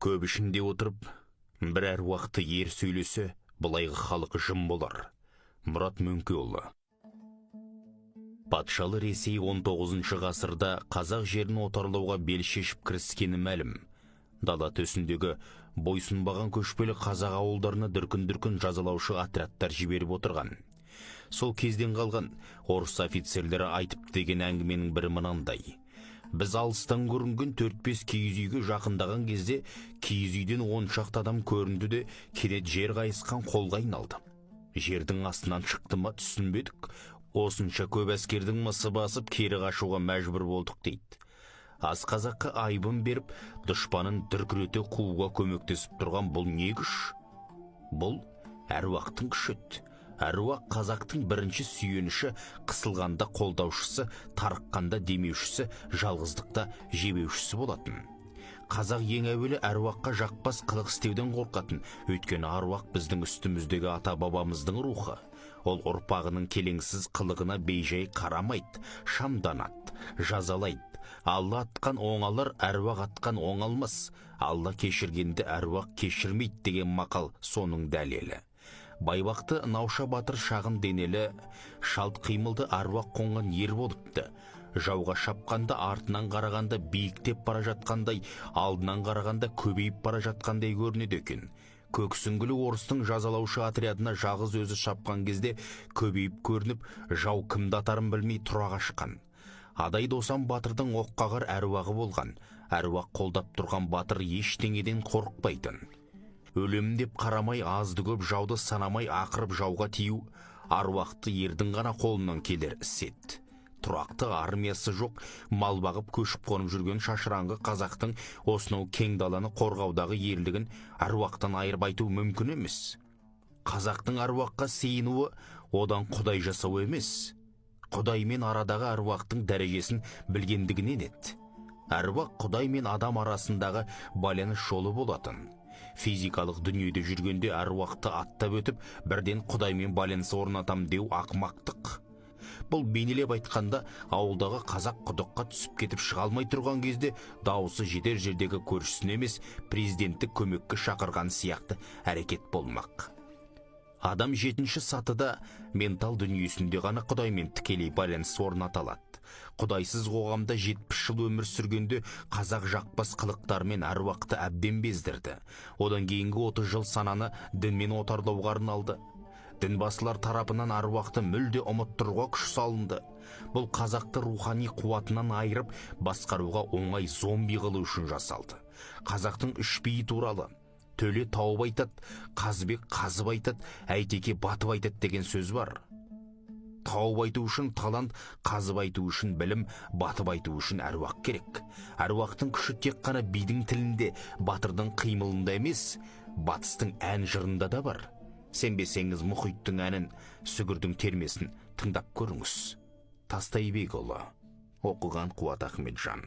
Көп ішінде отырып, бір әруақты ер сөйлесе, былайғы халық жым болар. Мұрат Мөңкеұлы. Патшалы Ресей 19 ғасырда қазақ жерін отарлауға бел шешіп кіріскені мәлім. Дала төсіндегі бойсұнбаған көшпелі қазақ ауылдарына дүркін-дүркін жазалаушы отрядтар жіберіп отырған. Сол кезден қалған орыс офицерлері айтып деген әңгіменің бірі мынандай. Біз алыстан көрінген 4-5 киіз үйге жақындаған кезде киіз үйден 10 шақты адам көрінді де, кенет жер қайысқан қолға айналды. Жердің астынан шықты ма, түсінбедік. Осынша көп әскердің мысы басып, кері қашуға мәжбүр болдық дейді. Аз қазаққа айбын беріп, дұшпанын дүркірете қууға көмектесіп тұрған бұл не күш? Бұл әруақтың күші еді. Әруақ қазақтың бірінші сүйеніші, қысылғанда қолдаушысы, тарыққанда демеушісі, жалғыздықта жебеушісі болатын. Қазақ ең әуелі әруаққа жақпас қылық істеуден қорқатын, өйткені аруақ біздің үстіміздегі ата бабамыздың рухы. Ол ұрпағының келеңсіз қылығына бейжай қарамайды, шамданады, жазалайды. Алла атқан оңалар, әруақ атқан оңалмас, Алла кешіргенді әруақ кешірмейді деген мақал соның дәлелі. Байбақты Науша батыр шағын денелі, шалт қимылды, аруақ қонған ер болыпты. Жауға шапқанда артынан қарағанда биіктеп бара жатқандай, алдынан қарағанда көбейіп бара жатқандай көрінеді екен. Көксүңгілі орыстың жазалаушы отрядына жалғыз өзі шапқан кезде көбейіп көрініп, жау кімді атарын білмей тұра қашқан. Адай Досан батырдың оққағар әруағы болған. Әруақ қолдап тұрған батыр ештеңеден қорықпайтын. Өлем деп қарамай, азды көп жауды санамай ақырып жауға тию аруақты ердің ғана қолынан келер іс еді. Тұрақты армиясы жоқ, мал бағып көшіп қонып жүрген шашыраңғы қазақтың осынау кең даланы қорғаудағы ерлігін әруақтан айырып айту мүмкін емес. Қазақтың әруаққа сыйынуы одан құдай жасау емес, құдай мен арадағы әруақтың дәрежесін білгендігінен еді. Әруақ құдай мен адам арасындағы байланыс жолы болатын. Физикалық дүниеде жүргенде әруақты аттап өтіп, бірден құдаймен байланыс орнатам деу ақымақтық. Бұл бейнелеп айтқанда, ауылдағы қазақ құдыққа түсіп кетіп шыға алмай тұрған кезде дауысы жетер жердегі көршісін емес, президентті көмекке шақырған сияқты әрекет болмақ. Адам жетінші сатыда, ментал дүниесінде ғана құдаймен тікелей байланыс орната алады. Құдайсыз қоғамда 70 жыл өмір сүргенде қазақ жақпас қылықтарымен әруақты әбден бездірді. Одан кейінгі 30 жыл сананы дінмен отарлауға арналды. Дінбасылар тарапынан аруақты мүлде ұмыттыруға күш салынды. Бұл қазақты рухани қуатынан айырып, басқаруға оңай зомби қылу үшін жасалды. Қазақтың үш биі туралы «Төле тауып айтады, Қазыбек қазып айтады, Әйтеке батып айтады» деген сөз бар. Тауып айту үшін талант, қазып айту үшін білім, батып айту үшін әруақ керек. Әруақтың күші тек қана бидің тілінде, батырдың қимылында емес, батыстың ән жырында да бар. Сенбесеңіз, мұхиттың әнін, Сүгірдің термесін тыңдап көріңіз. Тастайбекұлы. Оқыған Қуат Ахметжан.